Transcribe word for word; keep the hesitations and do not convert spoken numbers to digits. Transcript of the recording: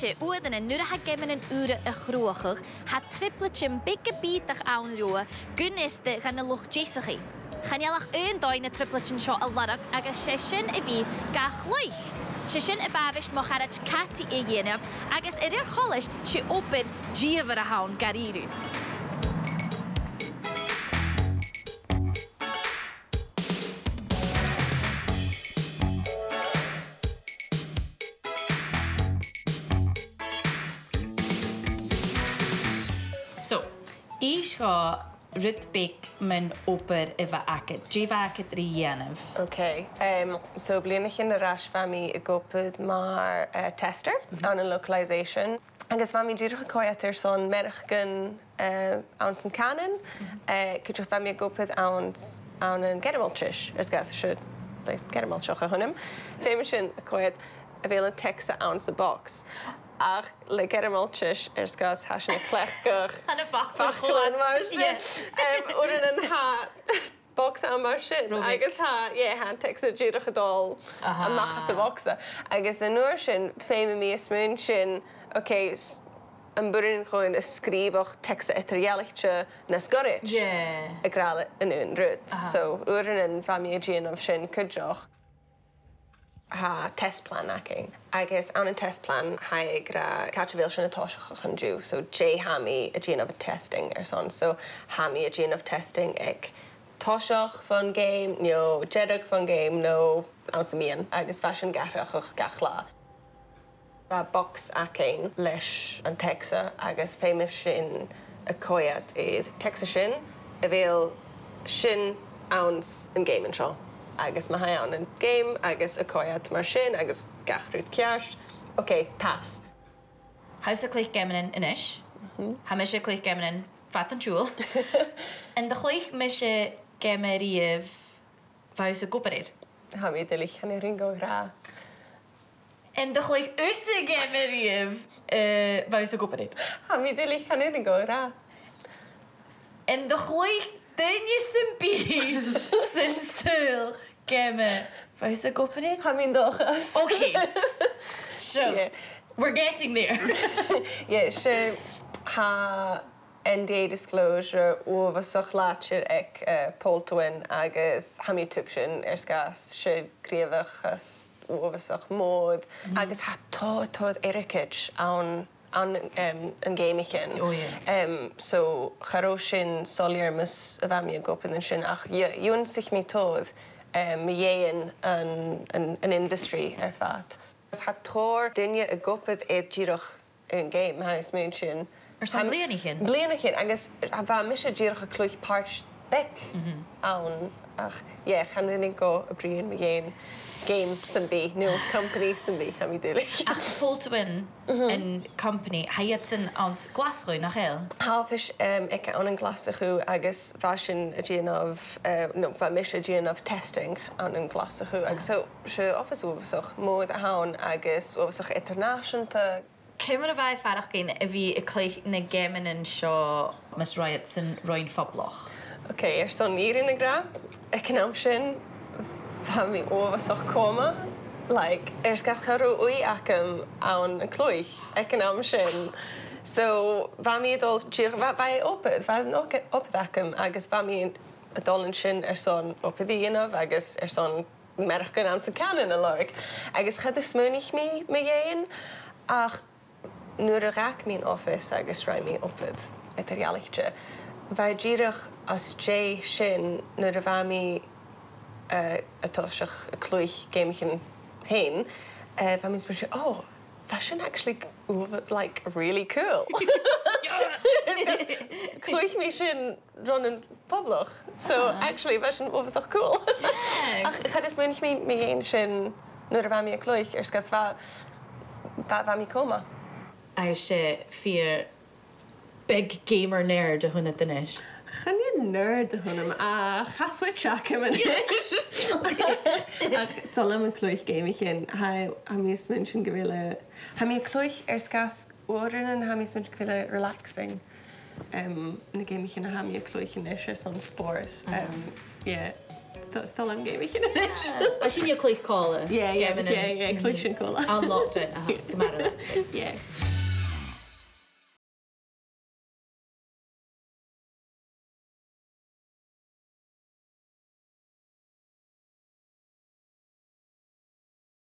'S e uaireannan nuair a tha geamannan ùra a chruthachadh, tha trioblaidean beaga bìodach ann leotha gun fhiosta dhan luchd-deasachaidh. Chan eil ach aon dòigh na trioblaidean seo a lorg agus 's e sin a bhith ga chluich. 'S e sin a b' àbhaist mo charaid Katie a dhèanamh agus a rèir choltais 's e obair dìomhair a th' ann dha-rìribh. So, innis dhomh rud beag mun obair a bh' agad. Dè bh' agad ri dhèanamh? Ok. Em, so, bliadhnaichean air ais bha mi ag obair mar, eh, tester ann an localization. Agus bha mi dìreach a' coimhead airson mearachdan, eh, anns an cànan, eh, cuideachd bha mi ag obair anns, ann an Gearmailtis, air sgàth 's e, like, Gearmailteach a th' annam. Feumaidh sinn a' coimhead a bheil an teacsa anns a' bhox. Ach le Gearmailtis, air sgàth 's tha sinn a' cleachdadh faclan mar sin. Yeah. Em, uaireannan tha box ann mar sin, agus tha, yeah, tha an teacsa dìreach a' dol a-mach às a' bhogsa. Agus an uair sin, feumaidh mi a' smaoineachadh, ok, s-, am b' urrainn dhomh a sgrìobhadh teacsa eadar-dhealaichte nas goirid ag ràdh an aon rud. So, uaireannan bha mi a' dèanamh sin cuideachd. Tha test plan againn. Agus ann an test plan, tha e ag ràdh càit a bheil sinn a' tòiseachadh an-diugh. So, dè tha mi a' dèanamh an testing airson. So, tha mi a' dèanamh testing aig toiseach bhon gheama, no deireadh bhon gheama, no anns a' mheadhan. Agus bha sinn ag atharrachadh gach latha. Bha box againn leis an teacsa agus feumaidh sinn a' coimhead air teacsa sin, a bheil sin anns an geama an seo. Agus ma tha e ann an geama agus a' coimhead mar sin agus gach rud ceart, ok, pass. Tha thusa a' cluich geamannan a-nis. Tha mise a' cluich geamannan fad an t-siubhail. An do chluich mise geama riamh bha thusa ag obair air? Tha mi duilich, chan urrainn dhomh a ràdh. An do chluich thusa geama riamh, eh, bha thusa ag obair air? Tha mi duilich, chan urrainn dhomh a ràdh. An do chluich duine sam bith san saoghal geama bha thusa ag obair air? Tha mi an dòchas. Ok. So, we're getting there. Yeah, 's e, tha N D A disclosure uabhasach làidir aig, eh, Pole to Win agus tha mi a' tuigsinn air sgàth 's e gnìomhachas uabhasach mòr agus tha tòrr, tòrr airgid ann, ann, em, an geamaichean. Oh, yeah. Em, so, cha robh sin soilleir mus a bha mi ag obair an sin ach dh'i-, dh'ionnsaich mi tòrr, em, mu dheidhinn an, an, an industry air fad. Agus tha tòrr daoine ag obair air dìreach aon gheama, tha mi a' smaoineachadh. Airson bliadhnaichean? Bliadhnaichean, agus bha mise dìreach a' cluich pàirt bheag ann, ach, yeah, chan urrainn dhomh a' bruidhinn mu dheidhinn geama sam bith, no company sam bith, tha mi duilich. Ach Pole to Win, an company, tha iadsan anns Glaschu, nach eil? Tha oifis, em, aca ann an Glaschu, agus bha sinn a' dèanamh, eh, no, bha mise a' dèanamh testing ann an Glaschu, agus so, 's e oifis uabhasach mòr a th' ann agus uabhasach eadar-nàiseanta. Ciamar a bha e a' faireachdainn a bhith a' cluich na geamannan seo mus robh iadsan ro fhìor phoblach? Ok, airson fhìrinn a ràdh, aig an àm sin, bha mi uabhasach coma, like, air sgàth 's cha robh ùidh agam ann an cluich aig an àm sin. So, bha mi a' dol, dìreach, bha, bha e obair, bha e an obair, obair agam, agus bha mi a' dol an sin airson obair a dhèanamh agus airson mearachdan anns an cànan a lorg. Agus cha do smaoinich mi mu dheidhinn, ach nuair a dh'fhàg mi an oifis agus rinn mi obair eadar-dhealaichte, bha e dìreach às dèidh sin nuair a bha mi, eh, a' tòiseachadh a' cluich geamaichean fhèin, eh, bha mi a' smaoineachadh, oh, bha sin actually, like, really cool. Cluich mi sin ron a' phoblach. So, actually, bha sin uabhasach cool. Yeah. Ach cha do smaoinich mi mu dheidhinn sin nuair a bha mi a' cluich, air sgàth 's bha, bha, bha mi coma. Agus 's e fìor big gamer nerd a th' annad a-nis. Chan e nerd a th' annam, ach tha Switch agam a-nis. Ach 's toil leam a' cluich geamaichean, tha, tha mi a' smaoineachadh gu bheil e, tha mi a' cluich air sgàth 's uaireannan tha mi a' smaoineachadh gu bheil e relaxing. Em, na geamaichean a tha mi a' cluich a-nis airson spòrs. Em, yeah. Sto-, stoidhle an geamaichean. Tha sinne a' cluich còmhla. Yeah, yeah, geamannan. Yeah, yeah, cluich sinn còmhla. Ann an lockdown, aha, gu math relaxing. Yeah.